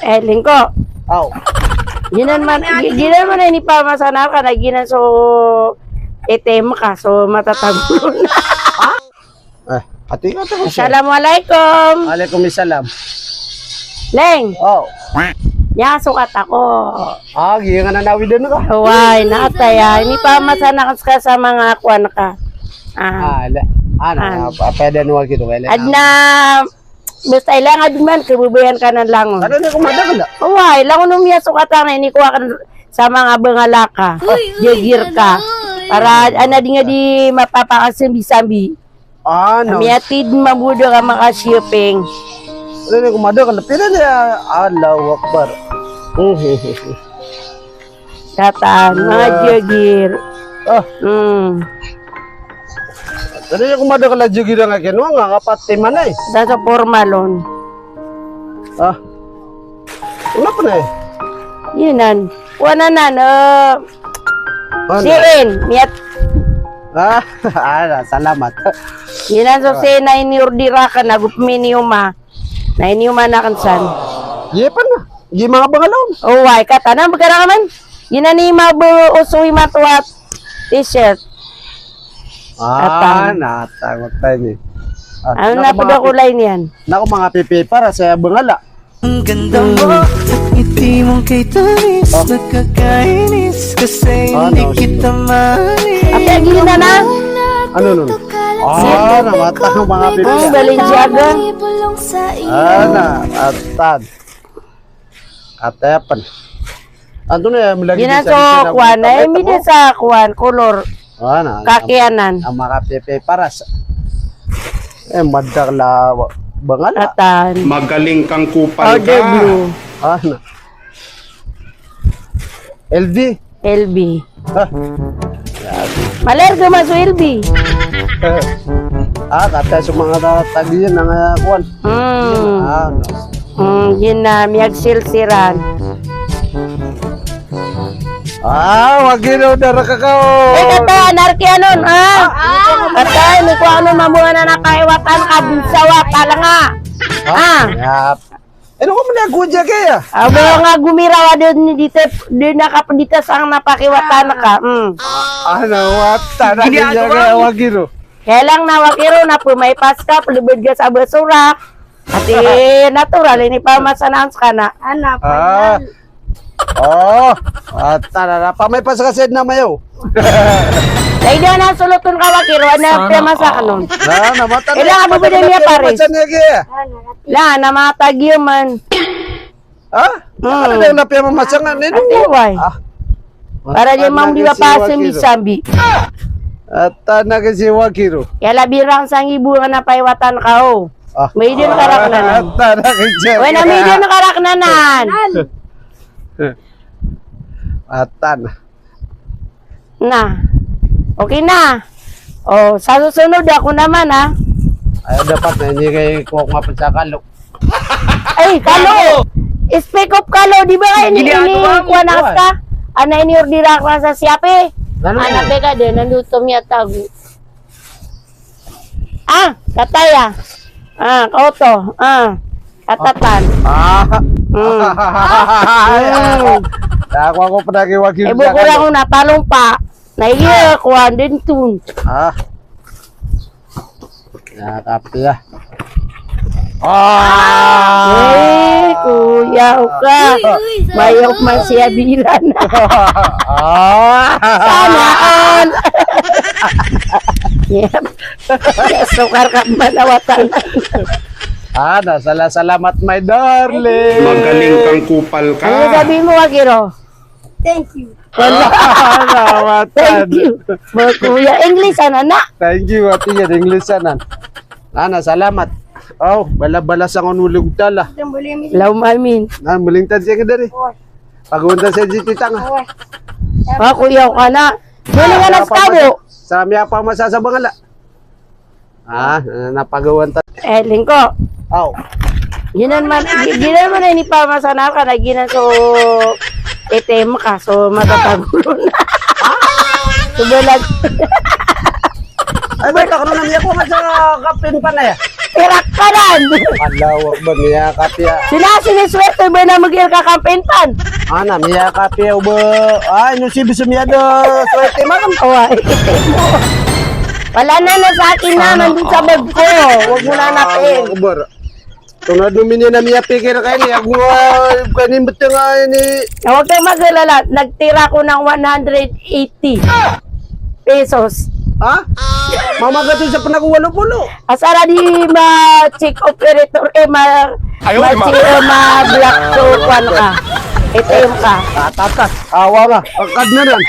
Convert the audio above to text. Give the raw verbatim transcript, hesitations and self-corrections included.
Eh, Lingko. Aw. Giyanan man, gi-, giyanan man a inipamasanan ka na giyanan so A T M ka, so matatago. Ha? Eh, ati ka to, sir. Assalamualaikum. Waalaikumsalam. Leng. Oh. Aya so kata ko. Ah, giyanan a nawidan ka. Oway, na kata aya. Inipamasanan ka sa manga kowan ka. Ah. Ah, la-, ano, ah, apa, apa dan wagi to, kaya lang. Adn a Basta ilang adn man, kababayaan ka nan langon. Ano na ko madakl a? Oway, langon o miyasokat ka na inikowa akn sa manga bangala ka. Uy, uy, jagir ka. Ano, uy. Para adn a di nga di mapapakasambi-sambi. Ah, no. Miyatid, mabuda ka makashopping. Ano na ko madakl a? Pira na, Allahu Akbar. Kataan, manga jagir. Ah. Hmm. Tadi ako madakl a jagir a nga kiyanowa nga, nga pati man ay. Sa, sa formal on. Ah. Wala pa na eh. Giyanan. Wala na, no. Ano? Siin, miyat. Ah, ah, salamat. Giyanan so, ah, siin a iniorder akn, ago pn iniyoma. Na iniyoma akn san. Giya pn na. Giya manga bangala on. Oway, kataan a bgara ka man. Giyanan i mabooso i matowa t-shirt. Ah, kataan. Na, tama tayo ni. Ah, ano na pagkakulay niyan? Naku, manga pipi para sa bangala. Ang ganda mo, ngiti mong kay tamis, nakakainis, kasi hindi kita maalis. Ate, giyanan na. Ano, ano? Ah, na mata ng mga pipi. Oh, Balenciaga. Ah, na, atan. Atan. Anto na, malagid. Giyanan so kowan, ay, midi sa kowan, kolor. Ah, na, kakiyanan. Ang mga pipi paras. Eh, madakl a bangala. Atan. Magaling kang kupal ka. Powder blue. Ah, na. L V. L V. Ah. Malarga man so L V. Ah, kata so manga ta-, tagi na nga kowan. Hmm. Ah, no. Hmm, giyanan, miyagsilsiran. Ah, wagi no, dara ka ka, oh. Eh, kata, anarki anon, ah. Ah. Kata, ini ko ano, mabungan na nakahiwatan ka, bunsawa, talanga. Ah. Ah. Yap. Ano ko man ako dyan kaya? Aba nga gumiraw a dn di te, di nakapdita sang napakiwatan ka. Hmm. Ah, nawatan na kaya wagi ro. Kaya lang na wagi ro na pmaypas ka, plbd ka sa basura. Ati natural, inipamasanan ska na. Ana, ah. Final. Oh, atan na, pamay pa sa kasid na mayo. Ay, di na soloton ka wagi ro, ana, piyamasak anon. Na, na, matan na, ila, ano ba din niya, pares? Matan na, kaya. La, na matag iyo man. Ha? Hmm. Ano na piyamamasangan? Ati, why? Ah. Para di man di ba pasambi-sambi. Atan na kasi wagi ro. Kaya labi rang sangibo nga napaiwatan ka, oh. Ah. Maidin karaknanan. Atan na kasi. Why na maidin karaknanan? Atan. Na. Okay na. O, sa susunod, ako naman, ha? Ay, dapat na, ini kay kuha ko nga pn sa kalo. Ay, kalo! Speak of kalo, di ba kayo ini, ini, kuha na ka? Ana, iniorder ako sa Shopee. Ano? Ana, peka din, nandun to miyatago. Ah, kataya. Ah, kaoto. Ah, katatan. Ah. Hmm. Hmm. Ako, ako pn a wagi. Eh, bukura ko na palompa. Na iya, kuwan din tun. Ah. Ya, kape ya. Ah. Eh, kuya, oka. Uy, uy, mayok man siya bilan. Ah. Sana all. Yep. Sukar ka manawatan. Ah, na, sala-, salamat, my darling. Magaling kang kupal ka. Ano sabi mo, Akiro? Thank you. Wala. Thank you. Mga kuya, English, ano na? Thank you, ati yan, English, ano. Ana, salamat. Oh, bala-bala sa ngon ulig tala. Allahumma amin. Na, maling tan siya ka dari. Pagawanta sa jiti tanga. Ah, kuya, ka na. Dali nga na sa tabo. Sa miya pa masasabang ala. Ah, napagawan ta. Eh, Lingko. Aw. Giyanan man, gi-, giyanan man a inipamasanan ka na giyanan so A T M ka, so matatago ron. So balag. Ay, ba, takno na miya ko nga sa kapin pa na ya. Tirak ka nan. Allahu Akbar, miyakapiya. Sina, sina swerte ba na mag-ir ka campaign pan? Ana, miyakapiya o ba? Ay, no si Biso miyada swerte man. Oway. Wala na, na sa akin na, nandun sa bag ko. Wag mo na hanapin. Allahu Akbar. Tonaa dn o miniyan a miyapikir ka ini, ago, ah, kani mbtng a ini. Na wag kang mag-alala, nagtira ko ng one hundred eighty pesos. Ha? Mamagato sa pnagwalo polo. Asar a di ma-check operator, eh, ma-, ma-check, eh, ma-block to, kwan ka. A T M ka. Atatas. Awa nga. Pagkad na yan.